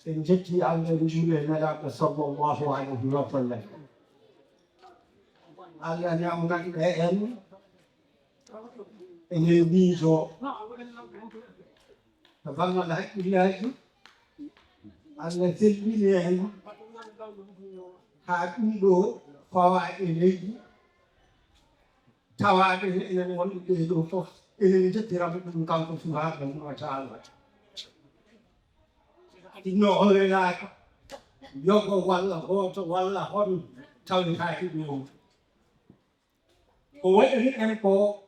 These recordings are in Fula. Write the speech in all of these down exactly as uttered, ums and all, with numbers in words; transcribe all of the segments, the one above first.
En njetti Allah, en njuuli e Nelaaɗo sallallahu alayhi wa sallam. Allah newnanɓe en ene miijo to banngal haqqillaaji. Allah sellini en haa ɗum ɗo fawaa e leydi, tawaaɓe enen wonɓe ɓee ɗo fof enen njettiramo ɗum kanko subhanahu wa taala. Inno o welaaka yogo walla gooto walla hon tawetaake ɗum. Ko waɗani en ko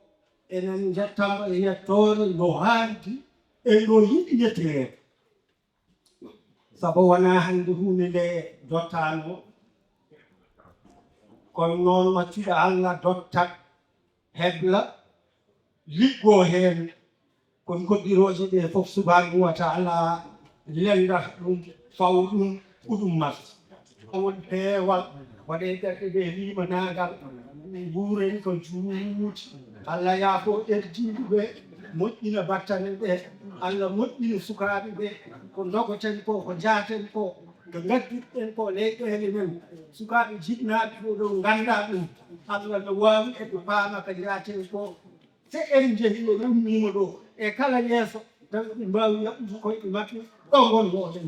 enen njettamo e yettoore no haandi e no yiɗi yettireede. Sabu wonaa hannde huunde nde dottaano, kono noon maccuɗo Allah dottat, hebla, liggoo heen. Kono koddirooje ɗe fof subhanahu wa taala lendat ɗum, faw ɗum, ko ɗum masa. Won peewal waɗe ɓerɗe ɗe limanaagal, nguuren ko juuti. Allah yaafo erdiiɓe ɓe, moƴƴina battane ɓe. Allah moƴƴina sukaaɓe ɓe, ko ndogoten ko, ko njaaten ko, ko ngadduɗen ko leyɗeele men. Sukaaɓe jiɗnaaɓe ɓe ɗo nganndaa ɗum, Allah no waawi eɓe paama ko njaaten ko. So en njehii, en ummiima ɗo e kala yeeso, tan ɓe mbaawi yaɓɓude koyɗe maɓɓe ɗo ngonno oɗen.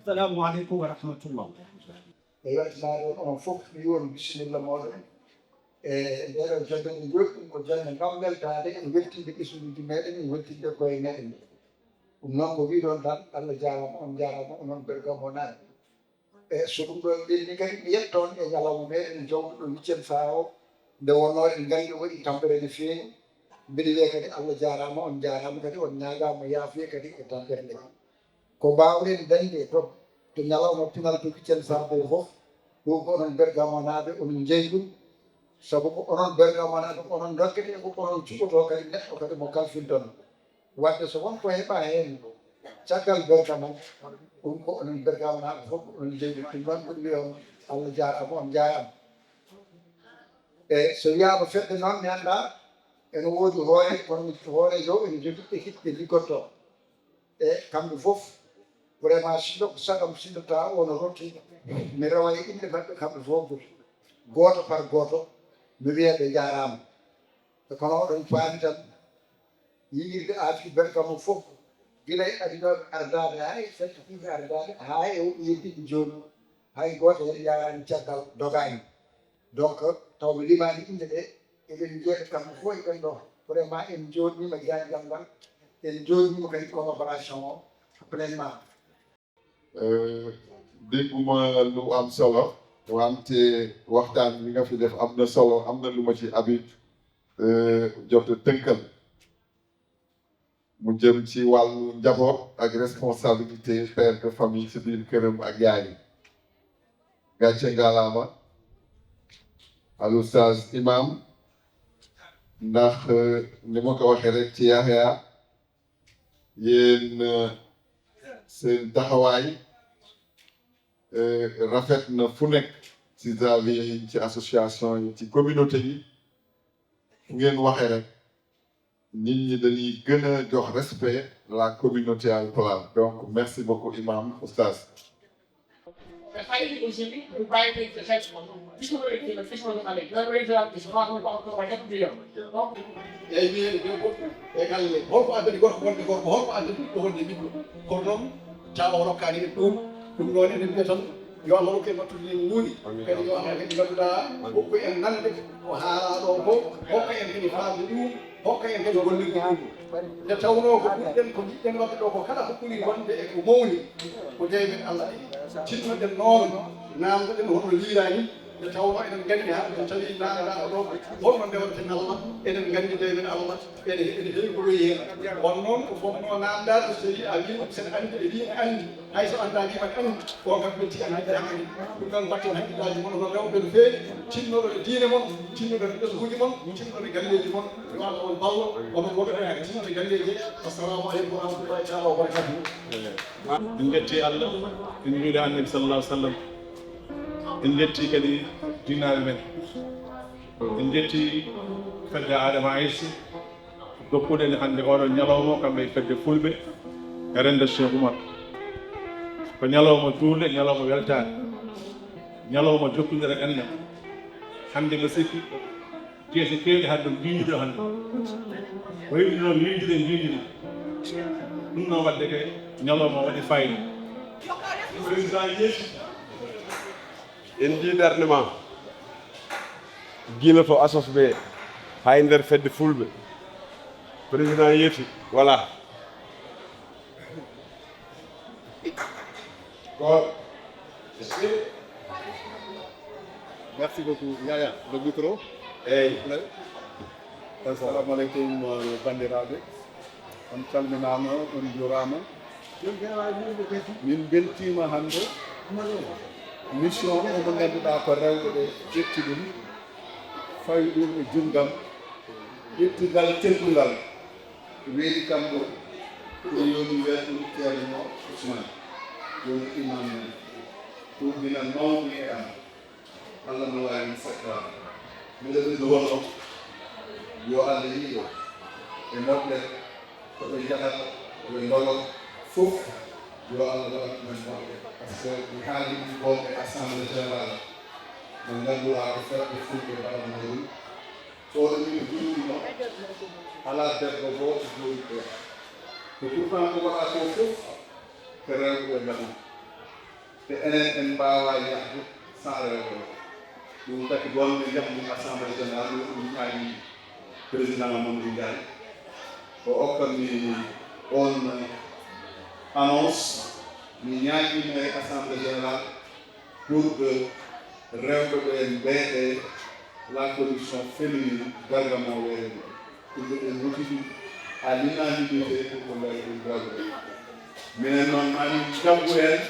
Assalamu aleykum wa rahmatullah. E weltanaade on onon fof, mi wi'on bisimilla mooɗon. E ndeeɗo jannde nde njooɗi ɗum ko jannde ngam weltaade e weltinde ɓesnguuji meeɗen e weltinde koye meeɗen. Ɗum noon ko wi'ɗon tan, Allah jaaraama, on njaaraama, onon Bergamo naaɓe. E so ɗum ɗo ɓenni kadi, mi yetto on e ñalawma meeɗen jawtuɗo Vicenza o, nde wonnoo en nganndi o waɗi tampere no feewi. Mbiɗa wiya kadi Allah jaaraama, on njaaraama kadi, on ñaagaama yaafuya kadi e tampere nde. Ko mbaawɗen dañde to, to ñalawma pinal to Vicenza o fof, ɗum ko onon Bergamonaaɓe, onon njeyi ɗum. Sabu ko onon Bergamonaaɓe, onon ndokketee, ko onon cuɓotoo kadi neɗɗo kadi mo kalfinton. Wadde so won ko heɓa heen caggal Bergamo, ɗum ko onon Bergamonaaɓe fof, onon njeyi ɗum. Ɗum noon mbiɗa wiya on, Allah jaaraama, on njaaraama. E so wiyaama fedde noon, mi anndaa, ene woodi hoore, kono hooreejo o ene jogii équipe ɓe liggotoo. E kamɓe fof, vraiment, sinno ko saɗam, sinno tawa o no rotti, mi rewa e innde maɓɓe kamɓe fof gooto, gooto par gooto, mi wiya ɓe njaaraama. E kono oɗon paami tan, yiɗirde aafii Bergamo fof, gila e adinooɓe ardaade, haa e fedde ɗiɗi ardaade, haa e o yeddi ɗi jooni, hay gooto heen yaaraani caggal, dogaani. Donc, taw mi limaani innde ɗe, eɗen njeeɗa kamɓe fof e ɓen ɗo. Vraiment, en njooɗniima jaajgal ngal, en njooɗniima kadi collaboration o pleinement. Eh, dégguma lu am solo, wante waxtaan wi nga fi def am na solo, am na lu ma ci Habib, eh, jot a tënkal. Mu jëm ci wàllu njaboot ak responsabilité père de famille ci biir këram ak yaay. Gàcce ngalaama, al oustaz imam, ndax, eh, ni ma ko waxee rek ci Yahya, yéen, eh, seen taxawaay, eh, rafet na fu nekk, ci zawiya yi, ci association yi, ci communauté yi. Fu ngeen waxee rek, nit ñi dañuy gën a jox respect la communauté al pulaar. Donc, merci beaucoup, imam, oustaz. Ɓe fayni aussi, ɓe mbayni ɓe kadi. Bismillah, bismillah, bismillah. Eeyi, wiyeede ɓe fof e galle, holko addani gorko wonde gorko, holko addani ɓiɗɗo wonde ɓiɗɗo? Kono noon, tawa o rokkaani en ɗum. Ɗum noon, eɗen mbiya tan, yo Allah rokku en wattude leydi nguundi. Kadi yo Allah kadi ngannduɗaa, hokku en nande ko haalaa ɗo ko, hokka en kadi faamde ɗum, hokka en kadi gollirde ɗum. Nde tawnoo ko ɓurɗen, ko njiɗɗen waɗde ɗo ko kala ko ɓuri wonde e ko mawni, ko deemen Allah ɗe. Tinnoɗen noon, naamndoɗen hono liiraani, nde tawnoo eɗen nganndi haa ɓe tawi naamndaaɗo ɗo, holno ndewreten Allah, eɗen nganndi deemen Allah, ene, ene heewi ko weyi heen. Kono noon ko fotnoo naamndaade, so tawii a wii, sen anndi, e wii ene anndi, hay so anndaani, ene anndi, ko kam ɓe tiya anndi, ɓe anndi. Ɗum noon, mbaɗten hakkillaaji mon, hono rewɓe no feewi, tinnoɗo e diine mon, tinnoɗo e ɓesnguuji mon, tinnoɗo e galleeji mon. Yo Allah on ballo, onon wonɓe e tinnoɗo e galleeji. Assalamu aleykum wa rahmatullahi taala wa barakatuhu. En njetti Allah, en njuuli Annabi sallallahu alaihi wasallam. En njetti kadi diinaaɓe men. En njetti fedde Adama Ayssi, dokkuɗen hannde oɗo ñalawma, kamɓe e fedde Fulɓe e rendo Cheikh Oumar. Ko ñalawma juulde, ñalawma weltaare, ñalawma jokkondire enɗam. Hannde mbeɗa sikki jeese keewɗe hannde ɗo njiiñi ɗo hannde. Wayde noon liiñde ɗe njiiñi ɗe. Ɗum noon waɗde ke ñalawma waɗi fayida. Président yeesu. En njii darnde ma. Gila to asos ɓe, hay nder fedde fulɓe. Président yeeti, voilà. Merci beaucoup, Yaya, le micro. Eyyi. Assalamu aleykum, euh, banndiraaɓe. On calminaama, on njuuraama. Min mbeltiima hannde. Mission o mo ngannduɗaa ko rewɓe ɓe ƴetti ɗum, fawi ɗum e junngam, ƴetti ngal teddungal. Weeli kam ɗo, ɗum yoni weeto Ceerno Usmaan, woni imam men. Ɗum ina mawni e am. Allah no waawi ɗum settaade. Miɗo ɓeydo holno yo Allah yiiɗo e moƴƴere, ko ɓe njahata, ko ɓe ndogata fof, yo Allah waɗan ɗumen moƴƴere. Par ce que mi haali ɗum ɗo e assemblée générale, mo ngannduɗaa ko fedde fulɓe mbaɗatnoo ɗum. Ɗo ɗo min juulino, alaa debbo gooto juulɗo. Te pourtant ko waɗa ko fof, ko rewɓe ɓe mbaɗi. Te enen en mbaawaa yahde sans rewɓe. Ɗum taki wonɓe njahmi assemblée générale, ɗum ɗum ñaagi président Mamadou Ndiaye. O okkanmi on annonce, mi ñaagima e assemblée générale, pour que rewɓe ɓe mbeeɗe la commission féminine Bergamo weeyo. Ɗum ɗo ɓe ngotiti à l'unanimité pour que mbaɗi ɗum rewɓe. Minen noon maa min njaggu heen,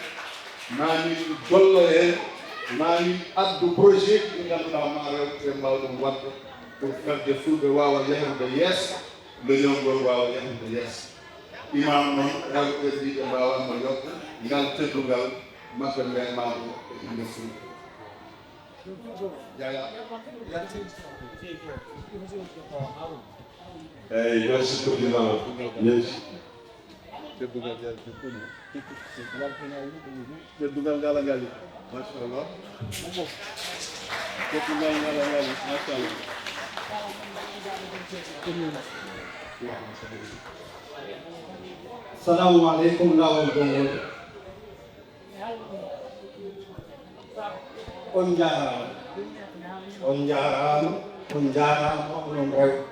maa min gollo heen, maa min addu projet ɗi ngannduɗaa ma rewɓe ɓe mbaawa ɗum waɗde pour fedde fulɓe waawa yahrude yeeso, leñol ngol waawa yahrude yeeso. Imam noon rewɓe ɓe mbiɗe mbaawanno yokka ngal teddungal maɓɓe mbelmaama e inde fulɓe. Yaya. Eyyi, merci président. Merci. Teddungal ngal ngal, machallah. Teddungal ngal ngal, machallah. Salamu aleykum, laawol gonngol. On njaaraama. On njaaraama. On njaaraama, onon rewɓe.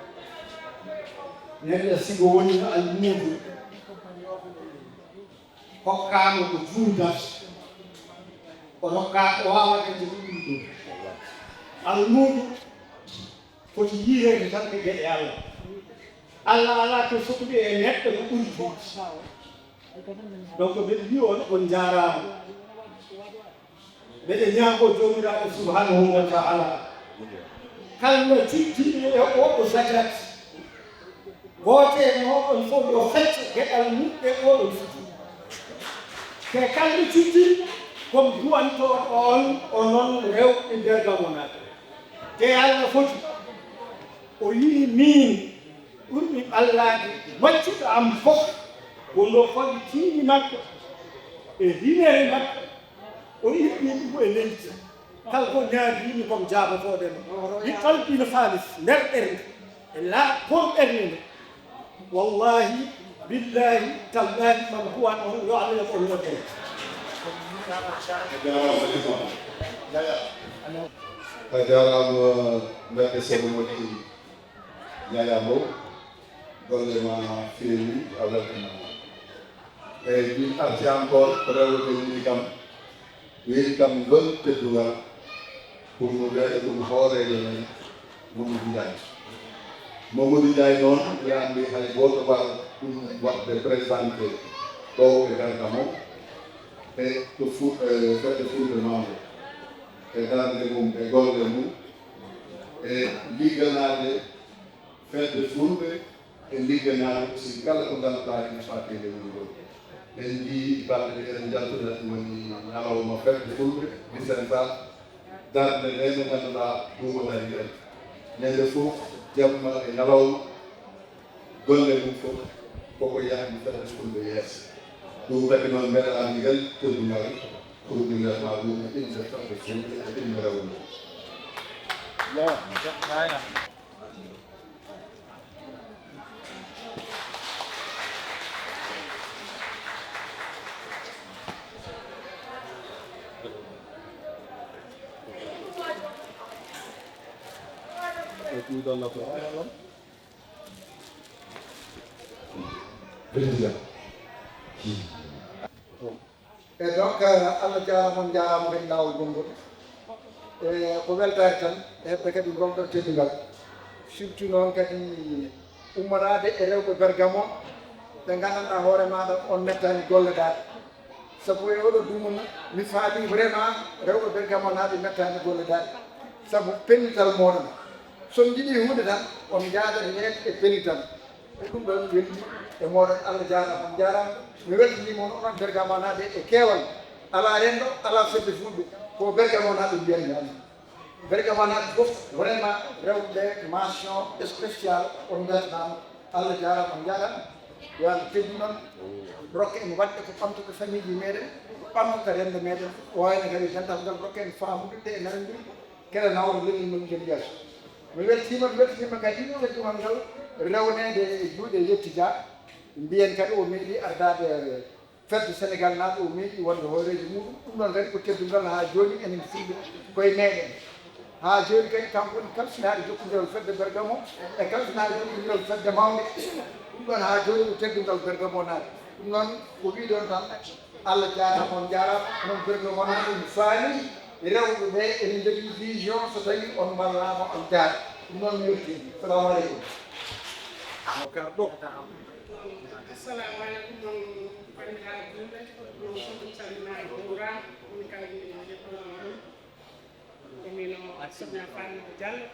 Neɗɗo sigo woni no almuudo, hokkaama ko juutat, o rokka, o waawa dañde ko ɗum ɗum. Almuudo foti yiireede tan ko geɗe Allah. Allah alaa ko soɓude e neɗɗo ko ɓuri juuti. Donc, mbeɗa wiya on, on njaaraama. Mbeɗa ñaagoo Joomiraaɗo Subhaanahu wa Ta'ala, kala cuɗdiiɗo e oo ɗoo zakat, gooto e mooɗon fof yo fecco geɗal mum e oo ɗoo sujuudu. Te kala cuɗdiiɗo, ko mi duwantooɗo on, onon rewɓe Bergamonaaɓe. Te Allah foti, o yii miin, ɓurmi ɓallaade maccuɗo am fof, wonɗo fawi tiiɗi makko e hinere makko, o itti ɗum e leydi. Kala ko ñaagiimi ko mi jaabotooɗo mo. Mi kalbi no faalis nder ɓernde, e laaɓ koon ɓernde nde. Wallahi, billahi, tallahi, mam kuwan on, yo Allah yoɓ on moƴƴere. A jaaraama, Imam. A jaaraama, mbaɗde Seeɗa Moƴƴi. Yaya Mbow, golle ma feewi, a weltanaama. Eyyi, min arti encore ko rewɓe ɓe wini kam, wini kam ngol teddungal, pour mo ɓeyda ɗum hooreejo men, Mamadou Ndiaye. Mamadou Ndiaye noon, ɓe anndi hay gooto waɗa ɗum waɗde présenté ɗo e Bergamo, e to fu-, e fedde Fulɓe Mawɓe, e darnde mum, e golle mum, e ligganaade fedde Fulɓe, e ligganaade aussi kala ko ngannduɗaa ene faati e lewru ngol. En njii balɗe ɗe en njaltuɗen, woni ñalawma fedde Fulɓe, Vicenta, darnde nde nde ngannduɗaa duuɓo dañi en. Ñande fof, jamma e ñalawma, golle mum fof koko yahdi fedde Fulɓe yeeso. Ɗum waɗi noon mbeɗa anndi ngal teddungal ko ɗum wiyatma ɗum e innde kamɓe fulɓe e innde rewɓe. Président. E donc, Allah jaaraama, on njaaraama kadi laawol gonngol. E ko weltaare tan, e heɓde kadi ngol ɗon teddungal. Surtout noon kadi ummanaade e rewɓe Bergamo, ɓe nganndanɗaa hoore maaɗa on mettaani golle daaɗe. Sabu e oɗo dumunna, mi faami vraiment rewɓe Bergamo naaɓe mettaani golle daaɗe. Sabu pellital mooɗon. So on njiɗii huunde tan, on njaadata heen e pellital. E ɗum ɗon weldi e mooɗon, Allah jaaraama, on njaaraama. Mi weltanii mon onon Bergamonaaɓe e keewal. Alaa renndo, alaa fedde fulɓe, ko Bergamonaaɓe mbiyatmi hannde. Bergamonaaɓe fof, vraiment, rewɓe ɓe, mention spéciale, on mbeltanaama. Allah jaaraama, on njaaraama. Yo Allah teddin on, rokka en waɗde ko ɓamtata famille ji meɗen, ko ɓamtata renndo meɗen, o wayno kadi dental ngal rokka en faamude e nanondirde. Kala nawra lelal men ngel yeeso. Mi weltiima, mi weltiima kadi teddungal ngal rewneede e juuɗe Yetti Dia. Mbiyen kadi o meeɗi ardaade fedde Senegal naaɓe, o meeɗi wonde hooreejo muɗum. Ɗum ɗon kadi ko teddungal haa jooni enen fulɓe koye meɗen. Haa jooni kadi kanko woni kalfinaaɗo jokkondiral fedde Bergamo e kalfinaaɗo jokkondiral fedde mawnde. Ɗum ɗon haa jooni ko teddungal Bergamo naaɓe. Ɗum noon ko wiɗon tan. Allah jaaraama, on njaaraama, onon Bergamo naaɓe, mi faami rewɓe ɓe ene njogii vision, so tawii on mballaama, on njaaraama. Ɗum noon mi weltiima. Salaamu aleykum. Assalamu aleykum, on banndiraaɓe julɓe, on fof on calminaama, on njuuraama, on kala ene jettoo. Ko min o Sokhna Fatmata Diallo,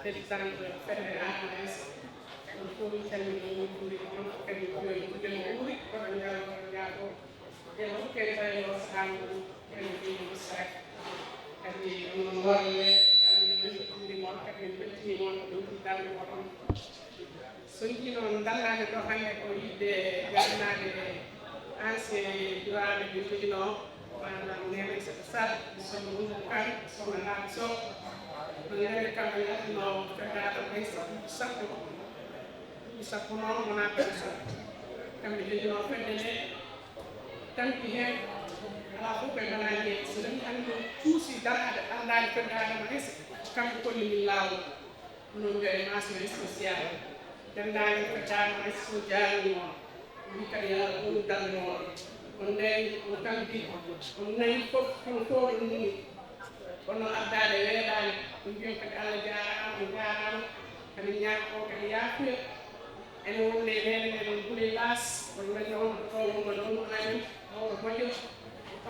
présidente fedde Amadou Aïssa. On fof min calminii, min njuuriima on, kadi ko yo julle mo wuuri, kono ñalawma o ñaago. E o hokkere tawi o sahaa mum, kadi min Moussa. Kadi onon worɓe, kadi min njuuriima on, kadi min mbeltiniima on, ɗum darnde moɗon. So njiino darnaade ɗo hannde ko yiɗde jarnaade ancien duwaaɓe ɓe njoginoo, maanaam Neene Aissata Sall, Sokhna Oumou Kane, Sokhna Laabi Sow. No Neene kamɓe ngartino feddaade hay so sappo. Sappo noon wonaa ɓe so kamɓe njoginoo fedde nde, tampi heen alaa fof ɓe mbanaa heen. So nani hannde ɗum cuusi darnaade, darnaade feddaade ma hay so kamɓe kolli min laawol. Ɗum noon, mbiɗa e mention spéciale. Denndaangal ko Caama Aysata Sow jaarnoo, mbi kadi yo Allah ɓooynu darnde mooɗon. On ndañi, on kaldi, on nani fof, kono fof on nani. Kono ardaade weeɓaani. On mbiyon kadi Allah jaaraama, on njaaraama. Kadi ñaama on kadi yaafuya. Ene wonde e neene men on Guley Laas, on nani on ko ɗo wonno ɗon ko amen, mawɗo moƴƴo.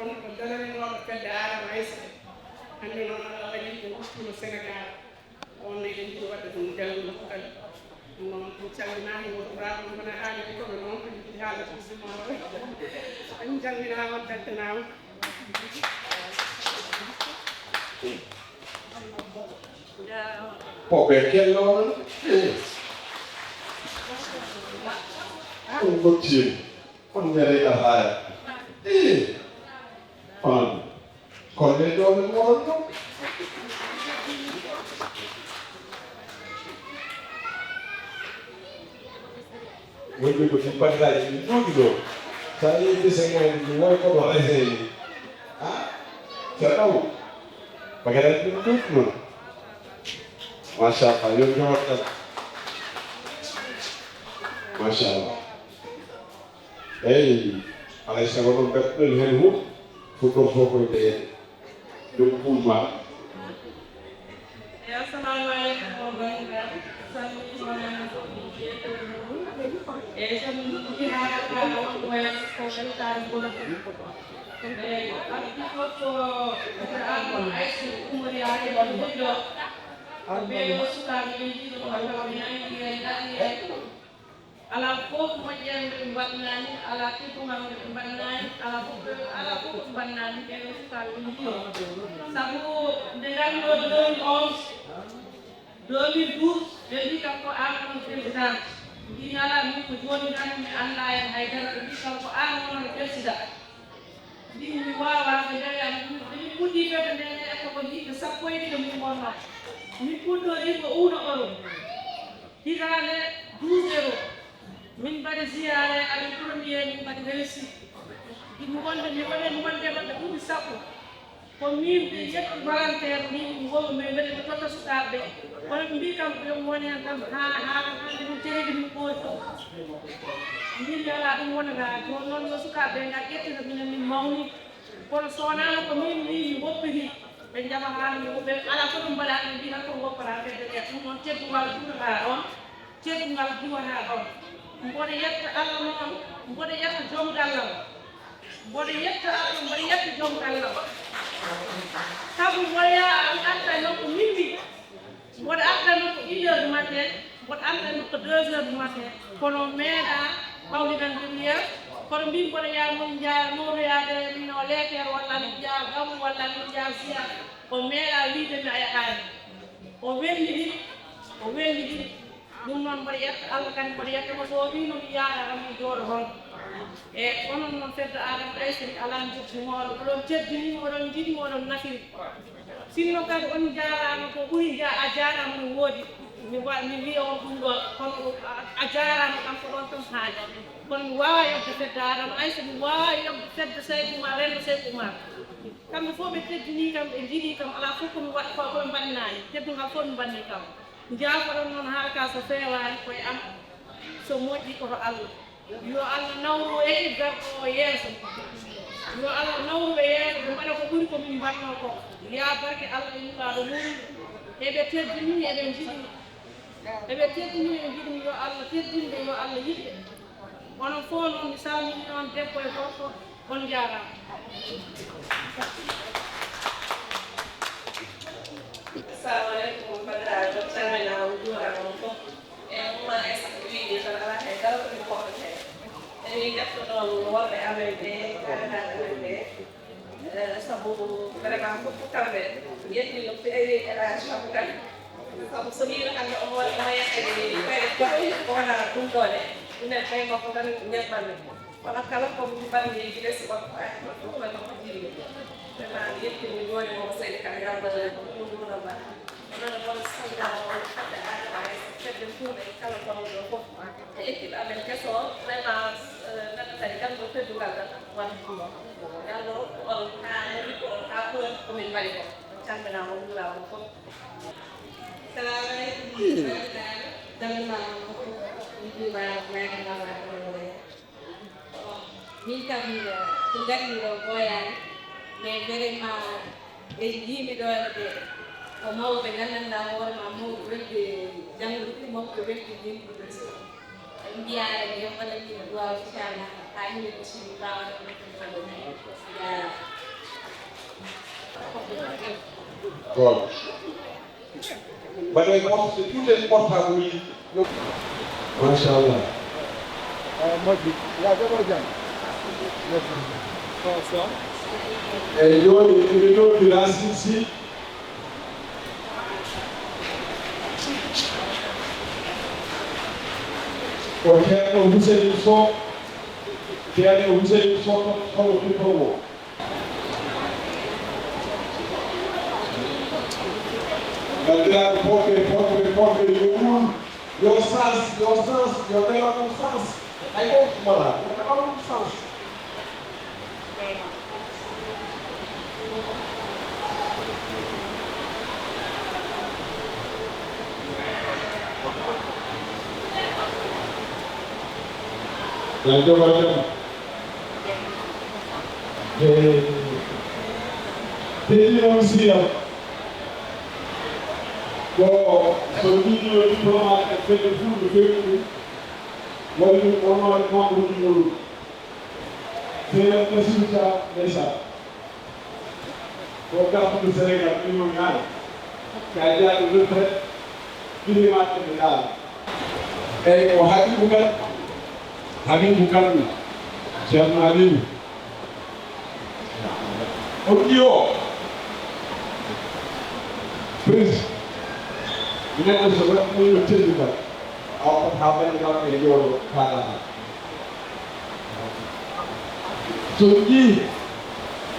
On ko daraninooɗo fedde Aadama Aysata. Hannde noon Allah waɗi ko wuttuno Senegaal. On ne en njiɗi waɗde ɗum janngo kadi. Ɗum noon, en calminaama, en njuuraama, on mbaɗa haala e koɓe noon, ko yiɗi haala ko sima hoore. En calminaama, on beltanaama. Ko ɓe kello on. On ngottiima. On ñareeɗa haaya. Ii. Onon. Kolle doole moɗon ɗo. Wonde ko ɗi banndiraaji ɗi jooɗi ɗo. So a yii ɓe Senegaal ɗi woy ko ɗo resee ni. Ha? Ceerno Amadou. Bagadaji ɗum ɗuuɗi noon. Machallah, yo jooɗo tan. Machallah. Eyi, alay sago ɗon ɓerɗen heen fof, fof ɗon fof koye ɓeyeede. Ɗum ɗumma. Eyi, assalamu aleykum, on banndiraaɓe. Salmini on en fof, jeeɗiɗo mum. Eyi, so min njiɗi haalde haala wonko wayi ko weltaare ngol. Eyi, arti fof ko Amadou Aysata ummoriyaade e woni ɗo. Ko ɓee ɗo sukaaɓe ɓe njiɗo on tawa mi nanngii e ndarii e Alaa fof moƴƴere nde ɓe mbaɗnaani, alaa teddungal nde ɓe mbaɗnaani, alaa fof, alaa fof ɓe mbaɗnaani, ɓe ɗo sukaaɓe ɓe njiyo. Sabu nde ngarmi ɗo deux mille onze, deux mille douze, ɓe mbi kam ko aan woni présidente. Mbiimi alaa, min ko jooni tan mi anndaa heen hay dara. Ɓe mbii kam ko aan wonano ɓersida. Mbiimi mi waawaa, ɓe ndawi am, ɓe min puɗɗii fedde ndee ne, eko ko yimɓe sappo e ɗiɗo min ngonnoo. Min puɗɗorii ko uno euro. Hitaande douze euro. Min mbaɗi ziyaare, ari premier, min mbaɗi réussite. Ɗum wonde mi woni, mi wonde maɓɓe duuɓi sappo. Ko min ɓe yetti volontaire, min mi wonno, min mbaɗi ko totta sukaaɓe ɓe. Kono ɓe mbii kam, ɓe woni heen kam haa, haa, haa nde min cereeji min ɓooyi fof. Min mi alaa ɗum wonata. Jooni noon yo sukaaɓe ɓe ngar ƴettira minen min mawni. Kono so wonaano ko min min mi woppiti, ɓe njaɓa haa min, ɓe alaa fof ɗum mbaɗa, ɓe mbii tan ko woppata fedde nde. Ɗum noon teddungal duɗataa ɗoon, teddungal diwataa ɗoon. Mboɗo yetta Allah noon, mboɗo yetta joom galle am. Mboɗo yetta Allah, mboɗo yetta joom galle am. Sabu mboɗo yaa mi arta nokku min mbi. Mboɗo arta nokku une heure du matin, mboɗo arta nokku deux heures du matin. Kono meeɗa hawlinan ɗum yeeso. Kono mbin mboɗo yaa mon njaara mawnoyaade min o leeteer walla min njaara gamu walla min njaara siya. Ko meeɗa wiide mi a yahaani. O wellini, o wellini. Ɗum noon mboɗo yetta Allah kadi, mboɗo yetta mo so o wiino mi yaara tan mi jooɗo toon. E onon noon fedde Adama Aysa mi alaa jokkimooɗo, oɗon teddini, oɗon njiɗi, oɗon nafiri. Sinno kadi on njaaraama ko ɓuri nja-, a jaaraama no woodi. Mi wa-, mi wiya on ɗum ɗo, kono a, a jaaraama kam ko ɗon tan haaja. Kono mi waawaa yoɓde fedde Adama Aysa, mi waawaa yoɓde fedde Seydi Umar, renndo Seydi Umar. Kamɓe fof ɓe teddinii kam, ɓe njiɗii kam, alaa fof ko mi waɗ-, ko, ko ɓe mbaɗnaani. Teddungal fof ɓe mbaɗnii kam. Njaafoɗon noon, haala ka so feewaani ko e am, so moƴƴi ko to Allah. Yo Allah nawru équipe garɗo o yeeso. Yo Allah nawru ɓe yeeso, ɓe mbaɗa ko ɓuri ko min mbaɗnoo ko. Yaa barke Allah e Nulaaɗo mum, eɓe teddini, eɓe njiɗi. Eɓe teddini, eɓe njiɗi, yo Allah teddin ɓe, yo Allah yiɗ ɓe. Onon fof noon mi salmini on debbo e gorko, on njaaraama. Assalamu aleykum, bandiraɓe, on calminaama, on njuuraama on fof. E umma e sakko wiide tan alaa hay dara ko mi hoɗote. Emin njettoɗon worɓe amen ɓe, kaanaaɓe amen ɓe. Eh, sabu vraiment fof ko kamɓe. Mi yetti no feewi Elhadji Abou Kane. Sabu so wiino hannde omo waɗi omo yetta e koyɗe ko wona ɗum ɗo ne. Minen ɓay makko tan ñammanmi. Kono kala ko mbaɗmi e gila so makko ay fof ko makko jilli. Vraiment mi yetti mi jooni mo seydi kala yalda ko ɗum ɗum ɗum. Onon noon salminaama on fedde Adama Aysa, fedde Fuuta e kala gonɗo ɗo fof. E équipe amen keso o, vraiment, eh, neɗɗo kadi ganndo teddungal tan wonde ɗum o. Yo Allah rokku on haa no yiɗɗo on haa ɓura ko min mbaɗi ko. On calminaama, on njuuraama on fof. Salamu aleykum, bandiraɓe. Calminaama on fof, on njuuraama, mayre lawaade. Min kam, ko ngarmi ɗo ɓooyaani, mais vraiment, ɓe njiimi ɗo de, ko mawɓe nganndanɗaa hoore ma, mawɓe welde janngude, mawɓe welde janngude. En mbiyaare mi heɓana min duwaaw, inchallah, haa hino ɓe sini mbaawa ɗum. Jaaraama. Voilà. Mbaɗee mofte, tout est portable. Machallah. Eyi, jooni, miɗo noddira Racine Sy. Ko Ceerno Huseyni Sow. Ceerno Huseyni Sow, hono ɗum ɗo woo. Banndiraaɓe Pofɓe, Pofɓe, Pofɓe, yo wuur, yo sans, yo sans, yo ndewa ɗum sans. Hay gooto wala, yo ndewa ɗum sans. Yo jam, yo jam. Teddi noon siyam ko so wiɗo diplomate e fedde fuu no feewi ɗum waɗi ɗum onoore membre ɗi ɗum seyam Basiru Thiam ndeysaan. Ko gartuɗo Sénégal ɗum woni haala ka jaaɗo retraite. Birimaɗo ɓe daal. Eyyi, ko Habibou Kane. Habibou Kane, Ceerno Habibou. On ɗi o prise neɗɗo so waɗi ɗum no teddugal, a waɗa Haa banndiraaɓe ɓe njooɗo kaalaama. So njii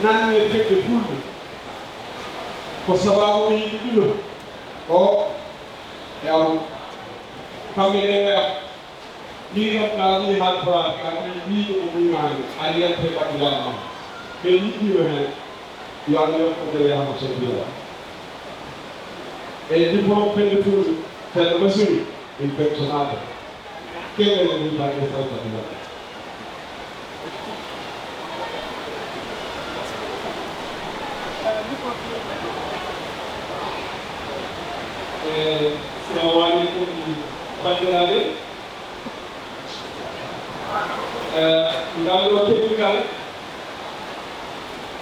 nan e fedde fulɓe, ko sabaabu yimɓe ɗiɗo o e aw kamɓe ɗe weya. Ni yonta ni han fara kamɓe wiiɗo ko ɗumaani aliyante ɓanndiraaɓe ɓe yiɗɗiino heen. Yo Allah yokku nde yahama soppiwa. E diplôme fedde fulɓe fedde masiri. Il personale. Quelle est la liberté de la Eh, assalamu aleykum, banndiraaɓe. Eh, ngal ɗo teddungal,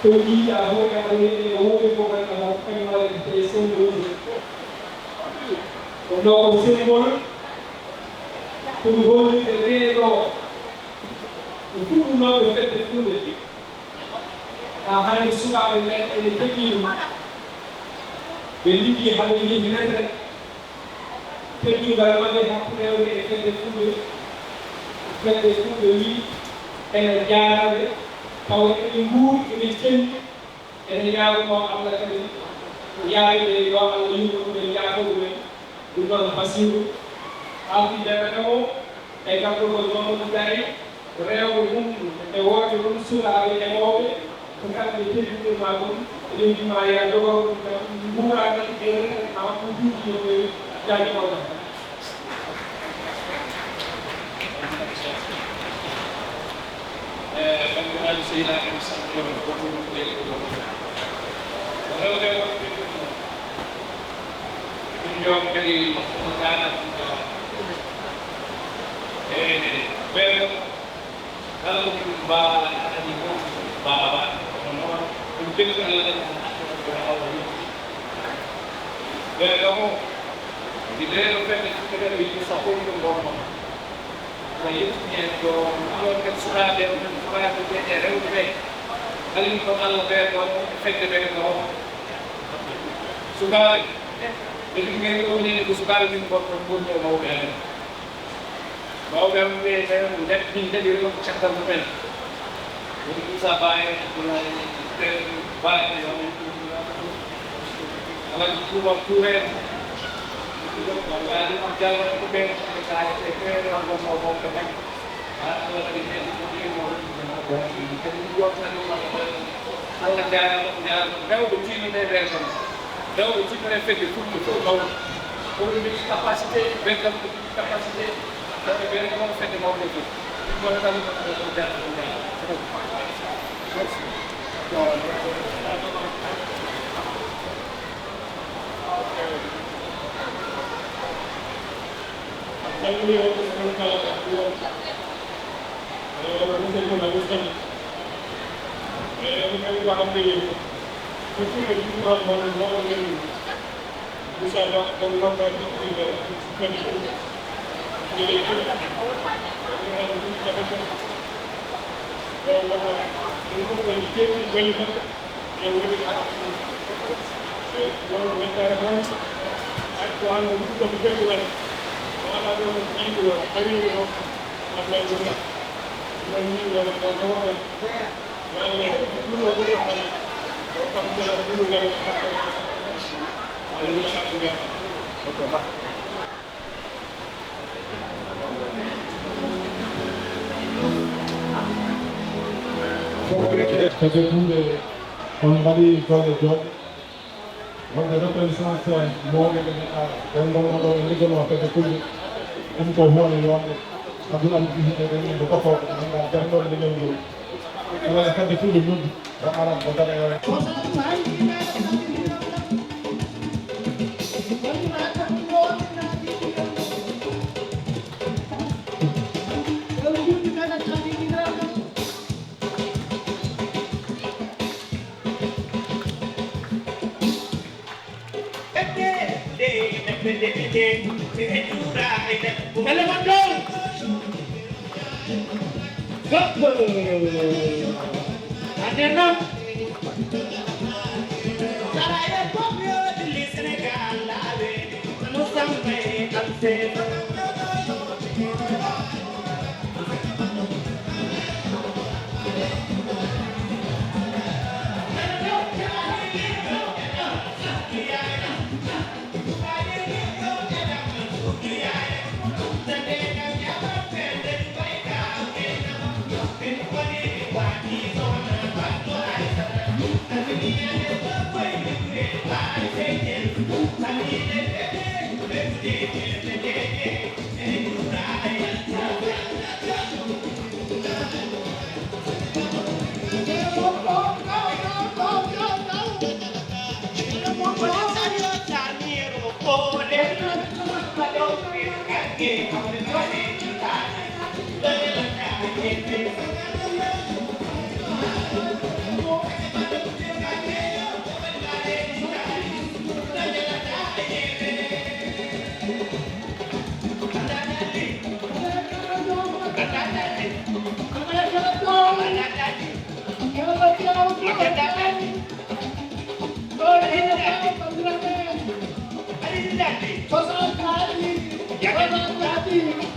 ko yiiɗa fof e aɗa heɗe e wowde ko ganduɗa hoto kañum waɗa e symbolisé. Ɗum ɗo ko symbole. Ko mi hollirde ɓeeɗo ko fuɗɗunooɓe fedde fulɓe. Haa hannde sukaaɓe men ene keɓii ɗum. Ɓe liggii haa ɓe njehi retraite. Teddungal maɓɓe hakkunde e fedde fulɓe. Fedde fulɓe wii ene jaaraɓe, tawa eɓe nguuri, eɓe celli. Eɗen ñaago mo Allah kadi, yaari ɓe yo Allah yurmo ɗum en, yaafo ɗum en. Ɗum noon Basiru Abdi Deme o e garɗugol Mamadou Gari, rewɓe mum e worɓe mum, sukaaɓe e mawɓe, ko kamɓe teddinirma ɗum. Eɗen ndima ya jogoro ɗum kam, nguura tan e rewɓe ma ko duuji no feewi. Jaajëf. Banndiraaɓe sehilaaɓe, mi salminiima gooto fof, ko leydi ko rewde wonɓe ɗum. Ɗum joom kadi ko daanaka ɗum joom. E ɓeeɗo kala ko ɗum mbaawa kadi ko mbaawa, kono noon ɗum belɗo Allah kadi ko Allah yoni. Ɓeeɗo mo, ndi ɓeeɗo fedde fuɗɗo kadi ɓe yiɗi sappo ɗum ɗon. Ko yettini en ɗo, ɗon kadi sukaaɓe, onon sukaaɓe ɓe e rewɓe ɓe. Kala min ko Allah ɓe ɗo, fedde ɓe ɗo. Sukaaɓe, ɓe ɗum ngari ɗo woni ko sukaaɓe min gonɗon ngoni e mawɓe amen. Mawɓe amen ɓe, ɓe min daɗi, min daɗi rewɓe caggal mumen. Woni Moussa Ba en, Abdoulaye Ba en, Alhaji Touba Touré, Alhaji Diallo en ko ɓen, ɓe kaari ɓe feere on ɗon mawɓe ɓe. Haa Allah waɗi ɓe ɗum ko ɗum mawɓe ɓe. Kadi ɗum yewtere ɗum waɗa ko Allah jaaraama, jaaraama. Rewɓe tiiɗude e nder ɗon. Rewɓe tiiɗude e fedde fulɓe fof mawɓe. Ko ɗum mbiɗi capacité, ɓen kam ko ɗum capacité. Rewɓe ɓe ko fedde mawɓe fof. Ɗum waɗa tan ko ɗum jaaraama, jaaraama. Calmini on ɗum on kala ko ɗum on. Ayo, on ɗum ɗum on ɗum ɗum. Ayo, on ɗum ɗum hande. Ko ɗum ɗum ɗum on ɗum on ɗum. Moussa Ba, ɗum non ko ɗum ɗum ɗum. Kadi ɗum. Ɗum ɗum ɗum ɗum. Ɗum ɗum ɗum ɗum. Ɗum ɗum ɗum ɗum. Kadi ɗum ɓe on mbaɗi golle jooɗɗe. Wonde reconnaissance mawɓe ɓe neɗɗa ɓen ngol mo ɗo ɓe liggono fedde fulɓe. Ɗum ko huwano yonde. Abdoul Aziz Djiby ɓen ɗum ko tottoo ɓe ngannduɗaa ɓen ɗon liggono ɗum. Ɗum waɗa fedde fulɓe noddi. Ko alam ko daɗa e Hello, my girl. Go. And then now. Sénégal, la, nous sommes en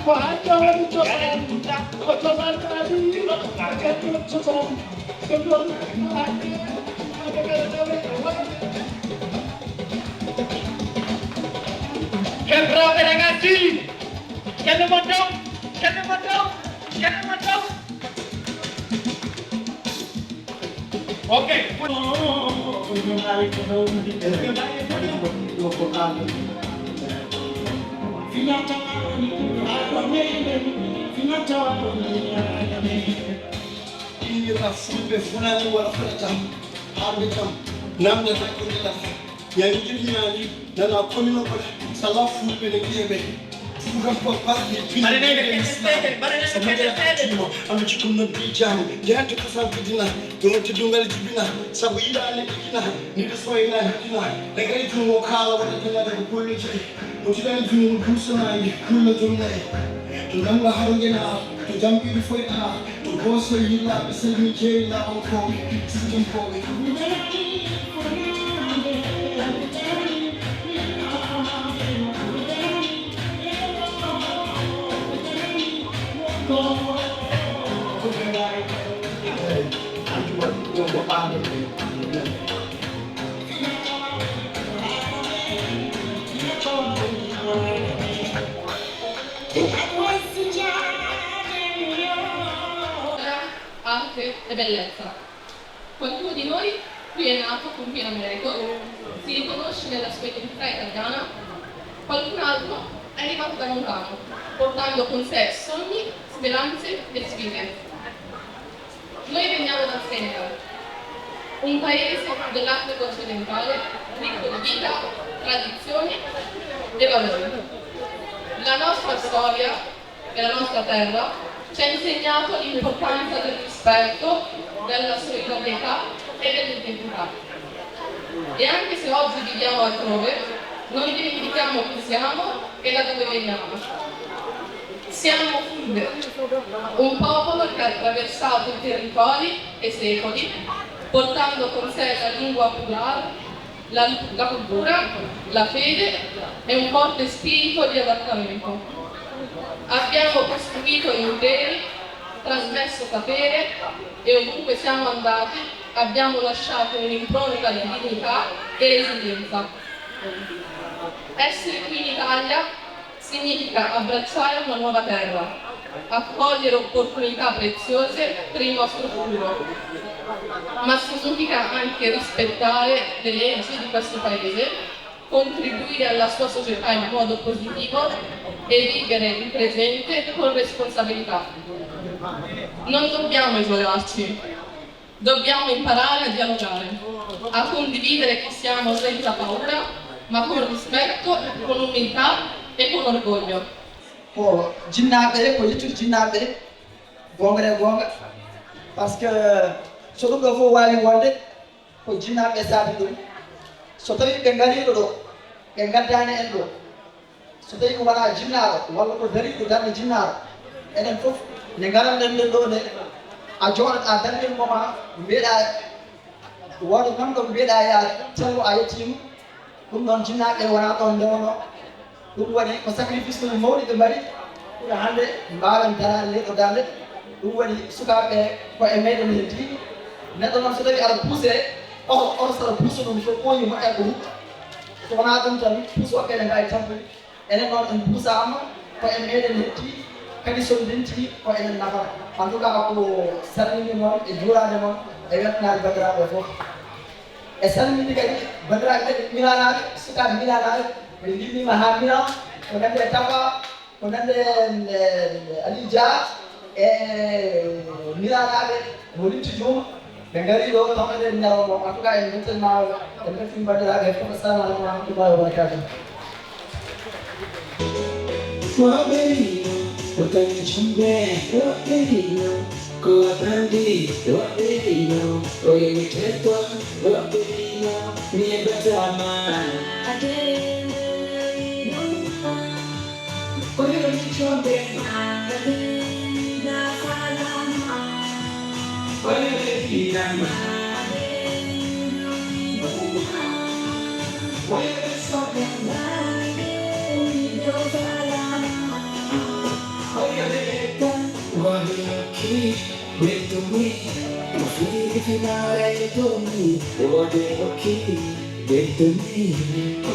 Ko hannde woni cosaan, ko cosaan kadi, ko cosaan. Hebrewɓe ragazzi, kelle mon dow, kelle mon dow, kelle mon dow. Ok. Iwirna fulɓe funani wala fota jam, harɓe jam, namde tan ko ndilata. Yaani jin hinani nana komino ko sala fulɓe ne biye ɓe. Fuutan ko parti pini Mbaɗanee ɓe kese seeɗa, mbaɗanee ɓe kese seeɗa. Ando cikkun non bi jam, jehante ko san bidina, ɗum teddungal jibina, sabu yiɗaani ɗiggina, ni ɗo soyna hiɗina, daga e jungo kala wata jangata ko kullo jey. O tiɗani jungo dusanayi, kullo jomnayi. To nanga haro ngena, to jambiɗi foy ɗa, to goso yilla, ɓe salmi jeyi la on ko, sitin ko. Arte e bellezza. Qualcuno di noi qui è nato con Pino Merego, si riconosce nella sua identità italiana, qualcun altro è arrivato da lontano, portando con sé sogni, speranze e sfide. Noi veniamo dal Senegal, un paese dell'Africa occidentale ricco di vita, tradizioni e valori. La nostra storia e la nostra terra ci ha insegnato l'importanza del rispetto, della solidarietà e dell'identità. E anche se oggi viviamo altrove, non dimentichiamo chi siamo e da dove veniamo. Siamo Fulbe, un popolo che ha attraversato i territori e i secoli, portando con sé la lingua plurale, la, la cultura, la fede e un forte spirito di adattamento. Abbiamo costruito imperi, trasmesso sapere e ovunque siamo andati abbiamo lasciato un'impronta di dignità e resilienza. Essere qui in Italia significa abbracciare una nuova terra, accogliere opportunità preziose per il nostro futuro, ma significa anche rispettare le leggi di questo paese, contribuire alla sua società in modo positivo e vivere il presente con responsabilità. Non dobbiamo isolarci. Dobbiamo imparare a dialogare, a condividere chi siamo senza paura, ma con rispetto, con umiltà e con orgoglio. Ko jinnaaɓe, ko yettude jinnaaɓe, goonga e goonga, parce que so ɗum ɗo fof waawi wonde, ko jinnaaɓe saabi ɗum. So tawii ɓe ngariino ɗo, ɓe ngaddaani en ɗo, so tawii ko wonaa jinnaaɗo walla ko dariiɗo darnde jinnaaɗo, enen fof nde ngaranɗen ɗen ɗo nde, a jooɗat, a darnir moma, mbiyeɗaa, wooda nanɗo mbiyeɗaa, yaa tello, a yettiima. Ɗum noon, jinnaaɓe wonaa ɗoon ndewno. Ɗum waɗi ko sacrifice uji mawɗi ɓe mbaɗi, ɓuri hannde mbaawen daraade nde ɗo darnde. Ɗum waɗi sukaaɓe ɓe, ko e meɗen heddi. Neɗɗo noon, so tawi aɗa puuse oto, oto so aɗa puusa ɗum, so ɓooyi moƴƴat ko huɓɓa. So wonaa ɗum tan, puus woɓɓe ene mbaawi tampude. Enen noon, en puusaama, ko e meɗen heddi, kadi so ndenti, ko enen nafata. En tout cas, ko salminde mon e juuraade mon e weltanaade banndiraaɓe fof. E salminde kadi banndiraaɓe ɓe Milanaaɓe, sukaaɓe Milanaaɓe, ɓe ndimmiima haa Milan, ko nande e Tafa, ko nande e, e Aliou Dia, e Milanaaɓe, mo Limti Joom, ɓe ngarii ɗo, tawde ɓe ñalawma. En tout cas, en mbeltaniima, en mbeltanii banndiraaɓe fof. Assalamu aleykum wa rahmatullahi wa barakatuh. Ko ɓerino, ko kañum ɓe, ko ɓerino, ko bandi, ko ɓerino, o yewi teddo, ko ɓerino, mi batama. Ko ɓerino, ko ɓerino, ko ɓerino, Fimara e Tony, wode oki, Dentoni,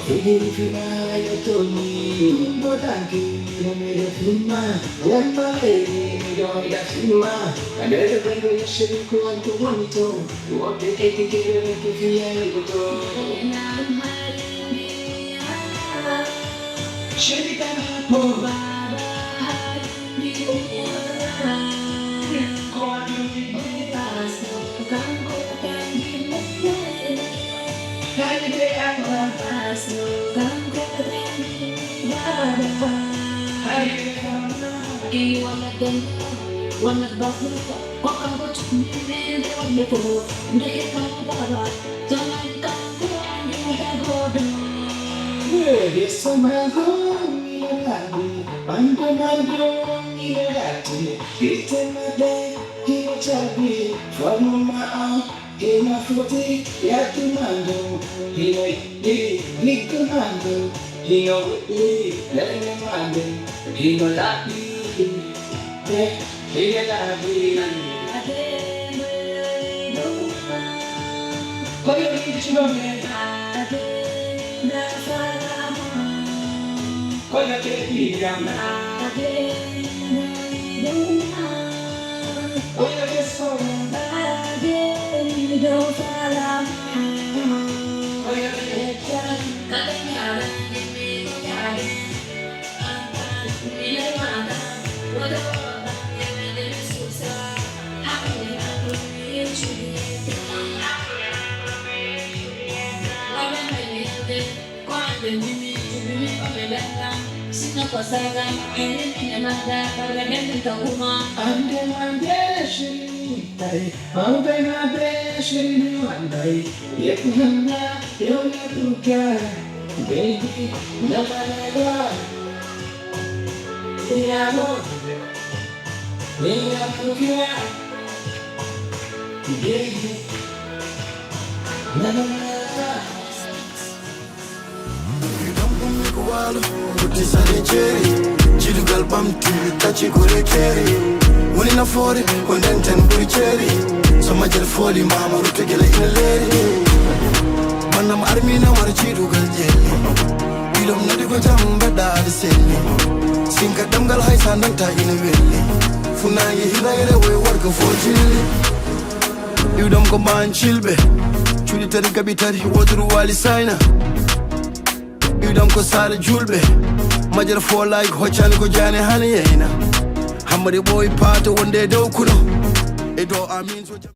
Fugiri Fimara e Tony, Bodanki, Romero Fuma, Wemba Lady, Midoida Fuma, Andrea Bendo, Yashiriko, Anto Bonito, wode Eddie Kevin, Kefia Ikoto. Shirika Napo, Baba. Ɓandu man ɗum ina gatti, itte maɓɓe ina caabi, faamu ma o ina foti, yatti man ɗum ina yiɗi, liggo man ɗum ina weɗɗi, leyɗe man ɗum ina laaɓi, ɓe ina laaɓi. Ko yo yiɗi cuɓaɓe. Kono ke ɓiyam. Kono ke somo. Kono ke heccan. Ko ande mi, jubimi ko mi benda. Sino ko saga, ene mine mada, ko be benda to kuma. Ande man bere shiri, tai, au be na bere shiri ni wandai. Ye kunanda, yo na tuka, baby, na manega. Te amo, te amo, baby, na manega. Ɗum ɗum mi ko waalo, ɓurti sale jeeri. Jiidugal ɓamti, tacci gure keeri. Woni nafoore, ko nden tan ɓuri ceeri. So majjere fooli, maama rutto gele ina leeri. Mannam armina war jiidugal jeeri. Ɗiɗom nodi ko jam mbeɗa aɗa selli. Sinka ɗemngal hay sa nanta ina welli. Funaange hinayre woy worgo fo jilli. Iwɗam ko mbaan cilɓe. Cuuɗi tati gaɓi tati woturu waali sayna. Iwɗam ko saare julɓe. Majjere fo laay ko hoccani ko jaane hani yeyna. Hammadi ɓooy paato wonde e dow kuno. E dow amin so jam.